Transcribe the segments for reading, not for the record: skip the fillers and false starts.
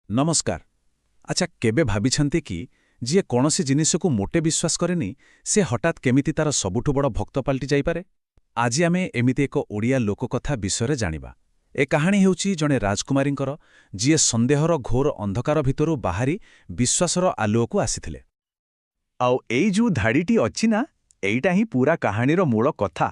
ନମସ୍କାର। ଆଚ୍ଛା, କେବେ ଭାବିଛନ୍ତି କି ଯିଏ କୌଣସି ଜିନିଷକୁ ମୋଟେ ବିଶ୍ୱାସ କରେନି, ସେ ହଠାତ୍ କେମିତି ତାର ସବୁଠୁ ବଡ଼ ଭକ୍ତ ପାଲଟି ଯାଇପାରେ? ଆଜି ଆମେ ଏମିତି ଏକ ଓଡ଼ିଆ ଲୋକକଥା ବିଷୟରେ ଜାଣିବା। ଏ କାହାଣୀ ହେଉଛି ଜଣେ ରାଜକୁମାରୀଙ୍କର, ଯିଏ ସନ୍ଦେହର ଘୋର ଅନ୍ଧକାର ଭିତରୁ ବାହାରି ବିଶ୍ୱାସର ଆଲୁଅକୁ ଆସିଥିଲେ। ଆଉ ଏଇ ଯୋଉ ଧାଡ଼ିଟି ଅଛି ନା, ଏଇଟା ହିଁ ପୁରା କାହାଣୀର ମୂଳ କଥା।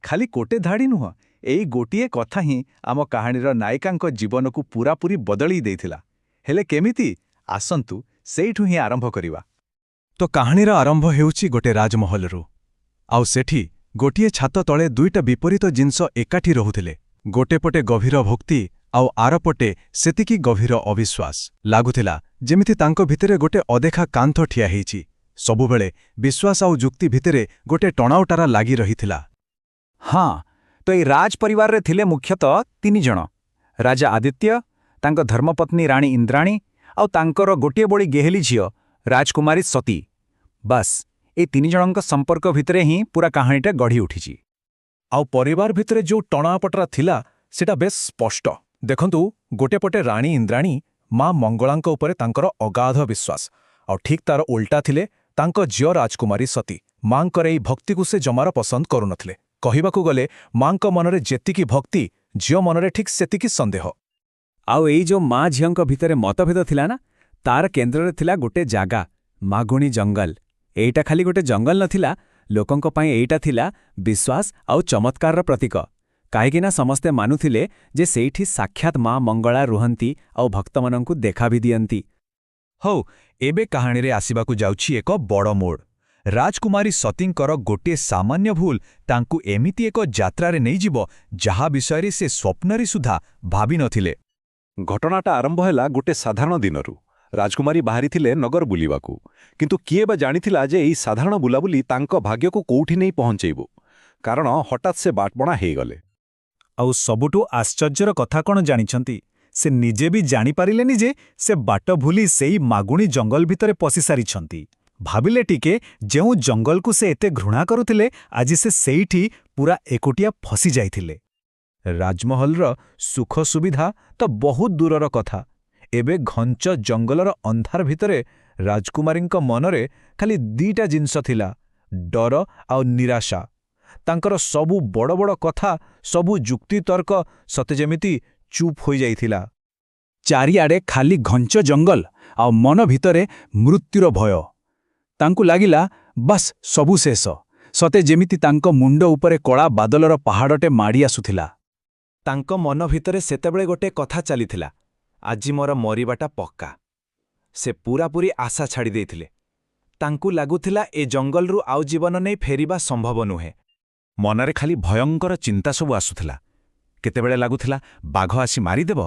ଖାଲି ଗୋଟେ ଧାଡ଼ି ନୁହଁ, ଏଇ ଗୋଟିଏ କଥା ହିଁ ଆମ କାହାଣୀର ନାୟିକାଙ୍କ ଜୀବନକୁ ପୂରାପୂରି ବଦଳେଇ ଦେଇଥିଲା। ହେଲେ କେମିତି? ଆସନ୍ତୁ, ସେଇଠୁ ହିଁ ଆରମ୍ଭ କରିବା। ତ କାହାଣୀର ଆରମ୍ଭ ହେଉଛି ଗୋଟେ ରାଜମହଲରୁ। ଆଉ ସେଠି ଗୋଟିଏ ଛାତ ତଳେ ଦୁଇଟା ବିପରୀତ ଜିନିଷ ଏକାଠି ରହୁଥିଲେ। ଗୋଟେ ପଟେ ଗଭୀର ଭକ୍ତି ଆଉ ଆରପଟେ ସେତିକି ଗଭୀର ଅବିଶ୍ୱାସ। ଲାଗୁଥିଲା ଯେମିତି ତାଙ୍କ ଭିତରେ ଗୋଟେ ଅଦେଖା କାନ୍ଥ ଠିଆ ହେଇଛି। ସବୁବେଳେ ବିଶ୍ୱାସ ଆଉ ଯୁକ୍ତି ଭିତରେ ଗୋଟେ ଟଣାଓଟରା ଲାଗି ରହିଥିଲା। ହଁ, ତ ଏଇ ରାଜ ପରିବାରରେ ଥିଲେ ମୁଖ୍ୟତଃ ତିନି ଜଣ: ରାଜା ଆଦିତ୍ୟ, ତାଙ୍କ ଧର୍ମପତ୍ନୀ ରାଣୀ ଇନ୍ଦ୍ରାଣୀ ଆଉ ତାଙ୍କର ଗୋଟିଏ ବଳି ଗେହେଲି ଝିଅ ରାଜକୁମାରୀ ସତୀ। ବାସ୍, ଏଇ ତିନି ଜଣଙ୍କ ସମ୍ପର୍କ ଭିତରେ ହିଁ ପୁରା କାହାଣୀଟା ଗଢ଼ି ଉଠିଛି। ଆଉ ପରିବାର ଭିତରେ ଯୋଉ ଟଣାପଟରା ଥିଲା, ସେଟା ବେଶ ସ୍ପଷ୍ଟ। ଦେଖନ୍ତୁ, ଗୋଟେ ପଟେ ରାଣୀ ଇନ୍ଦ୍ରାଣୀ, ମା ମଙ୍ଗଳାଙ୍କ ଉପରେ ତାଙ୍କର ଅଗାଧ ବିଶ୍ୱାସ, ଆଉ ଠିକ୍ ତାର ଓଲଟା ଥିଲେ ତାଙ୍କ ଝିଅ ରାଜକୁମାରୀ ସତୀ। ମାଙ୍କର ଏଇ ଭକ୍ତିକୁ ସେ ଜମାର ପସନ୍ଦ କରୁନଥିଲେ। କହିବାକୁ ଗଲେ ମାଙ୍କ ମନରେ ଯେତିକି ଭକ୍ତି, ଝିଅ ମନରେ ଠିକ୍ ସେତିକି ସନ୍ଦେହ। ଆଉ ଏଇ ଯୋଉ ମା ଝିଅଙ୍କ ଭିତରେ ମତଭେଦ ଥିଲା ନା, ତାର କେନ୍ଦ୍ରରେ ଥିଲା ଗୋଟେ ଜାଗା, ମାଗୁଣୀ ଜଙ୍ଗଲ। ଏଇଟା ଖାଲି ଗୋଟେ ଜଙ୍ଗଲ ନଥିଲା, ଲୋକଙ୍କ ପାଇଁ ଏଇଟା ଥିଲା ବିଶ୍ୱାସ ଆଉ ଚମତ୍କାରର ପ୍ରତୀକ। କାହିଁକିନା ସମସ୍ତେ ମାନୁଥିଲେ ଯେ ସେଇଠି ସାକ୍ଷାତ ମା ମଙ୍ଗଳା ରୁହନ୍ତି ଆଉ ଭକ୍ତମାନଙ୍କୁ ଦେଖା ବି ଦିଅନ୍ତି। ହଉ, ଏବେ କାହାଣୀରେ ଆସିବାକୁ ଯାଉଛି ଏକ ବଡ଼ ମୋଡ଼। ରାଜକୁମାରୀ ସତୀଙ୍କର ଗୋଟିଏ ସାମାନ୍ୟ ଭୁଲ ତାଙ୍କୁ ଏମିତି ଏକ ଯାତ୍ରାରେ ନେଇଯିବ, ଯାହା ବିଷୟରେ ସେ ସ୍ୱପ୍ନରେ ସୁଦ୍ଧା ଭାବିନଥିଲେ। ଘଟଣାଟା ଆରମ୍ଭ ହେଲା ଗୋଟେ ସାଧାରଣ ଦିନରୁ। ରାଜକୁମାରୀ ବାହାରିଥିଲେ ନଗର ବୁଲିବାକୁ। କିନ୍ତୁ କିଏ ବା ଜାଣିଥିଲା ଯେ ଏଇ ସାଧାରଣ ବୁଲାବୁଲି ତାଙ୍କ ଭାଗ୍ୟକୁ କୋଉଠି ନେଇ ପହଞ୍ଚେଇବ? କାରଣ ହଠାତ୍ ସେ ବାଟବଣା ହେଇଗଲେ। ଆଉ ସବୁଠୁ ଆଶ୍ଚର୍ଯ୍ୟର କଥା କ'ଣ ଜାଣିଛନ୍ତି? ସେ ନିଜେ ବି ଜାଣିପାରିଲେନି ଯେ ସେ ବାଟ ଭୁଲି ସେଇ ମାଗୁଣୀ ଜଙ୍ଗଲ ଭିତରେ ପଶିସାରିଛନ୍ତି। ଭାବିଲେ ଟିକେ, ଯେଉଁ ଜଙ୍ଗଲକୁ ସେ ଏତେ ଘୃଣା କରୁଥିଲେ, ଆଜି ସେ ସେଇଠି ପୁରା ଏକୁଟିଆ ଫସି ଯାଇଥିଲେ। ରାଜମହଲର ସୁଖ ସୁବିଧା ତ ବହୁତ ଦୂରର କଥା, ଏବେ ଘଞ୍ଚ ଜଙ୍ଗଲର ଅନ୍ଧାର ଭିତରେ ରାଜକୁମାରୀଙ୍କ ମନରେ ଖାଲି ଦିଟା ଜିନିଷ ଥିଲା, ଡର ଆଉ ନିରାଶା। ତାଙ୍କର ସବୁ ବଡ଼ ବଡ଼ କଥା, ସବୁ ଯୁକ୍ତିତର୍କ ସତେ ଯେମିତି ଚୁପ୍ ହୋଇଯାଇଥିଲା। ଚାରିଆଡ଼େ ଖାଲି ଘଞ୍ଚ ଜଙ୍ଗଲ ଆଉ ମନ ଭିତରେ ମୃତ୍ୟୁର ଭୟ। ତାଙ୍କୁ ଲାଗିଲା, ବାସ୍, ସବୁ ଶେଷ। ସତେ ଯେମିତି ତାଙ୍କ ମୁଣ୍ଡ ଉପରେ କଳା ବାଦଲର ପାହାଡ଼ଟେ ମାଡ଼ି ଆସୁଥିଲା। ତାଙ୍କ ମନ ଭିତରେ ସେତେବେଳେ ଗୋଟେ କଥା ଚାଲିଥିଲା, ଆଜି ମୋର ମରିବାଟା ପକ୍କା। ସେ ପୂରାପୂରି ଆଶା ଛାଡ଼ି ଦେଇଥିଲେ। ତାଙ୍କୁ ଲାଗୁଥିଲା ଏ ଜଙ୍ଗଲରୁ ଆଉ ଜୀବନ ନେଇ ଫେରିବା ସମ୍ଭବ ନୁହେଁ। ମନରେ ଖାଲି ଭୟଙ୍କର ଚିନ୍ତା ସବୁ ଆସୁଥିଲା। କେତେବେଳେ ଲାଗୁଥିଲା ବାଘ ଆସି ମାରିଦେବ,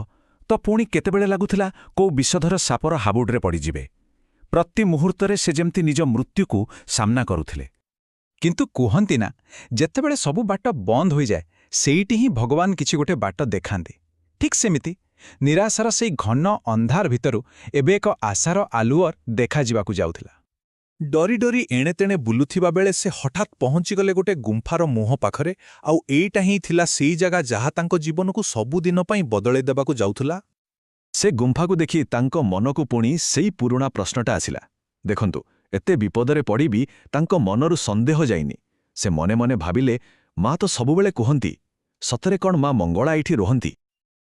ତ ପୁଣି କେତେବେଳେ ଲାଗୁଥିଲା କୋଉ ବିଷଧର ସାପର ହାବୁଡ଼ରେ ପଡ଼ିଯିବେ। ପ୍ରତି ମୁହୂର୍ତ୍ତରେ ସେ ଯେମିତି ନିଜ ମୃତ୍ୟୁକୁ ସାମ୍ନା କରୁଥିଲେ। କିନ୍ତୁ କୁହନ୍ତି ନା, ଯେତେବେଳେ ସବୁ ବାଟ ବନ୍ଦ ହୋଇଯାଏ, ସେଇଠି ହିଁ ଭଗବାନ କିଛି ଗୋଟେ ବାଟ ଦେଖାନ୍ତି। ଠିକ୍ ସେମିତି ନିରାଶାର ସେଇ ଘନ ଅନ୍ଧାର ଭିତରୁ ଏବେ ଏକ ଆଶାର ଆଲୁଅ ଦେଖାଯିବାକୁ ଯାଉଥିଲା। ଡରି ଡରି ଏଣେ ତେଣେ ବୁଲୁଥିବା ବେଳେ ସେ ହଠାତ୍ ପହଞ୍ଚିଗଲେ ଗୋଟେ ଗୁମ୍ଫାର ମୁହଁ ପାଖରେ। ଆଉ ଏଇଟା ହିଁ ଥିଲା ସେଇ ଜାଗା, ଯାହା ତାଙ୍କ ଜୀବନକୁ ସବୁଦିନ ପାଇଁ ବଦଳେଇ ଦେବାକୁ ଯାଉଥିଲା। ସେ ଗୁମ୍ଫାକୁ ଦେଖି ତାଙ୍କ ମନକୁ ପୁଣି ସେଇ ପୁରୁଣା ପ୍ରଶ୍ନଟା ଆସିଲା। ଦେଖନ୍ତୁ, ଏତେ ବିପଦରେ ପଡ଼ି ବି ତାଙ୍କ ମନରୁ ସନ୍ଦେହ ଯାଇନି। ସେ ମନେ ମନେ ଭାବିଲେ, ମା ତ ସବୁବେଳେ କୁହନ୍ତି, ସତରେ କ'ଣ ମା ମଙ୍ଗଳା ଏଇଠି ରୁହନ୍ତି?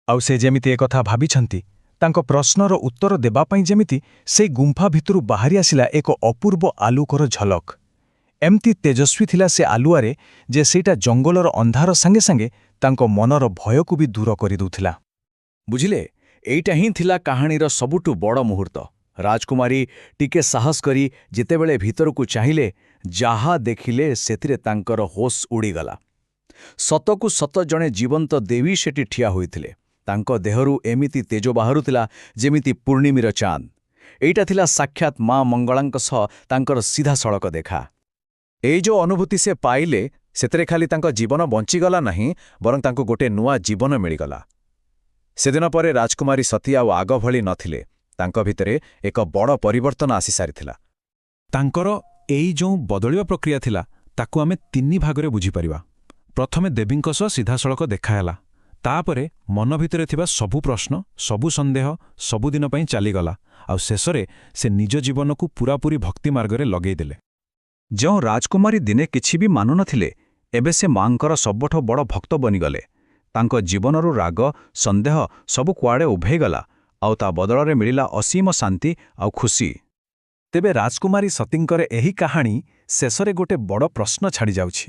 ଆଉ ସେ ଯେମିତି ଏକଥା ଭାବିଛନ୍ତି, ତାଙ୍କ ପ୍ରଶ୍ନର ଉତ୍ତର ଦେବା ପାଇଁ ଯେମିତି ସେଇ ଗୁମ୍ଫା ଭିତରୁ ବାହାରି ଆସିଲା ଏକ ଅପୂର୍ବ ଆଲୋକର ଝଲକ। ଏମିତି ତେଜସ୍ୱୀ ଥିଲା ସେ ଆଲୁଆରେ ଯେ ସେଇଟା ଜଙ୍ଗଲର ଅନ୍ଧାର ସାଙ୍ଗେ ସାଙ୍ଗେ ତାଙ୍କ ମନର ଭୟକୁ ବି ଦୂର କରିଦେଉଥିଲା। ବୁଝିଲେ, ଏଇଟା ହିଁ ଥିଲା କାହାଣୀର ସବୁଠୁ ବଡ଼ ମୁହୂର୍ତ୍ତ। ରାଜକୁମାରୀ ଟିକେ ସାହସ କରି ଯେତେବେଳେ ଭିତରକୁ ଚାହିଁଲେ, ଯାହା ଦେଖିଲେ ସେଥିରେ ତାଙ୍କର ହୋସ୍ ଉଡ଼ିଗଲା। ସତକୁ ସତ ଜଣେ ଜୀବନ୍ତ ଦେବୀ ସେଠି ଠିଆ ହୋଇଥିଲେ। ତାଙ୍କ ଦେହରୁ ଏମିତି ତେଜ ବାହାରୁଥିଲା ଯେମିତି ପୂର୍ଣ୍ଣିମୀର ଚାନ୍ଦ। ଏଇଟା ଥିଲା ସାକ୍ଷାତ ମା ମଙ୍ଗଳାଙ୍କ ସହ ତାଙ୍କର ସିଧାସଳଖ ଦେଖା। ଏଇ ଯୋଉ ଅନୁଭୂତି ସେ ପାଇଲେ, ସେଥିରେ ଖାଲି ତାଙ୍କ ଜୀବନ ବଞ୍ଚିଗଲା ନାହିଁ, ବରଂ ତାଙ୍କୁ ଗୋଟେ ନୂଆ ଜୀବନ ମିଳିଗଲା। ସେଦିନ ପରେ ରାଜକୁମାରୀ ସତୀ ଆଉ ଆଗ ଭଳି ନଥିଲେ। ତାଙ୍କ ଭିତରେ ଏକ ବଡ଼ ପରିବର୍ତ୍ତନ ଆସିସାରିଥିଲା। ତାଙ୍କର ଏଇ ଯେଉଁ ବଦଳିବା ପ୍ରକ୍ରିୟା ଥିଲା, ତାକୁ ଆମେ ତିନି ଭାଗରେ ବୁଝିପାରିବା। ପ୍ରଥମେ ଦେବୀଙ୍କ ସହ ସିଧାସଳଖ ଦେଖାହେଲା। ତାପରେ ମନ ଭିତରେ ଥିବା ସବୁ ପ୍ରଶ୍ନ, ସବୁ ସନ୍ଦେହ ସବୁଦିନ ପାଇଁ ଚାଲିଗଲା, ଆଉ ଶେଷରେ ସେ ନିଜ ଜୀବନକୁ ପୂରାପୂରି ଭକ୍ତି ମାର୍ଗରେ ଲଗେଇଦେଲେ। ଯେଉଁ ରାଜକୁମାରୀ ଦିନେ କିଛି ବି ମାନୁନଥିଲେ, ଏବେ ସେ ମାଙ୍କର ସବୁଠୁ ବଡ଼ ଭକ୍ତ ବନିଗଲେ। ତାଙ୍କ ଜୀବନରୁ ରାଗ, ସନ୍ଦେହ ସବୁ କୁଆଡ଼େ ଉଭେଇଗଲା, ଆଉ ତା ବଦଳରେ ମିଳିଲା ଅସୀମ ଶାନ୍ତି ଆଉ ଖୁସି। ତେବେ ରାଜକୁମାରୀ ସତୀଙ୍କର ଏହି କାହାଣୀ ଶେଷରେ ଗୋଟେ ବଡ଼ ପ୍ରଶ୍ନ ଛାଡ଼ିଯାଉଛି।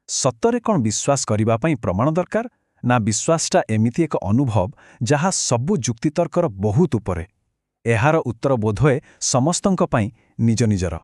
ସତରେ କ'ଣ ବିଶ୍ୱାସ କରିବା ପାଇଁ ପ୍ରମାଣ ଦରକାର, ନା ବିଶ୍ୱାସଟା ଏମିତି ଏକ ଅନୁଭବ ଯାହା ସବୁ ଯୁକ୍ତିତର୍କର ବହୁତ ଉପରେ? ଏହାର ଉତ୍ତର ବୋଧହୁଏ ସମସ୍ତଙ୍କ ପାଇଁ ନିଜ ନିଜର।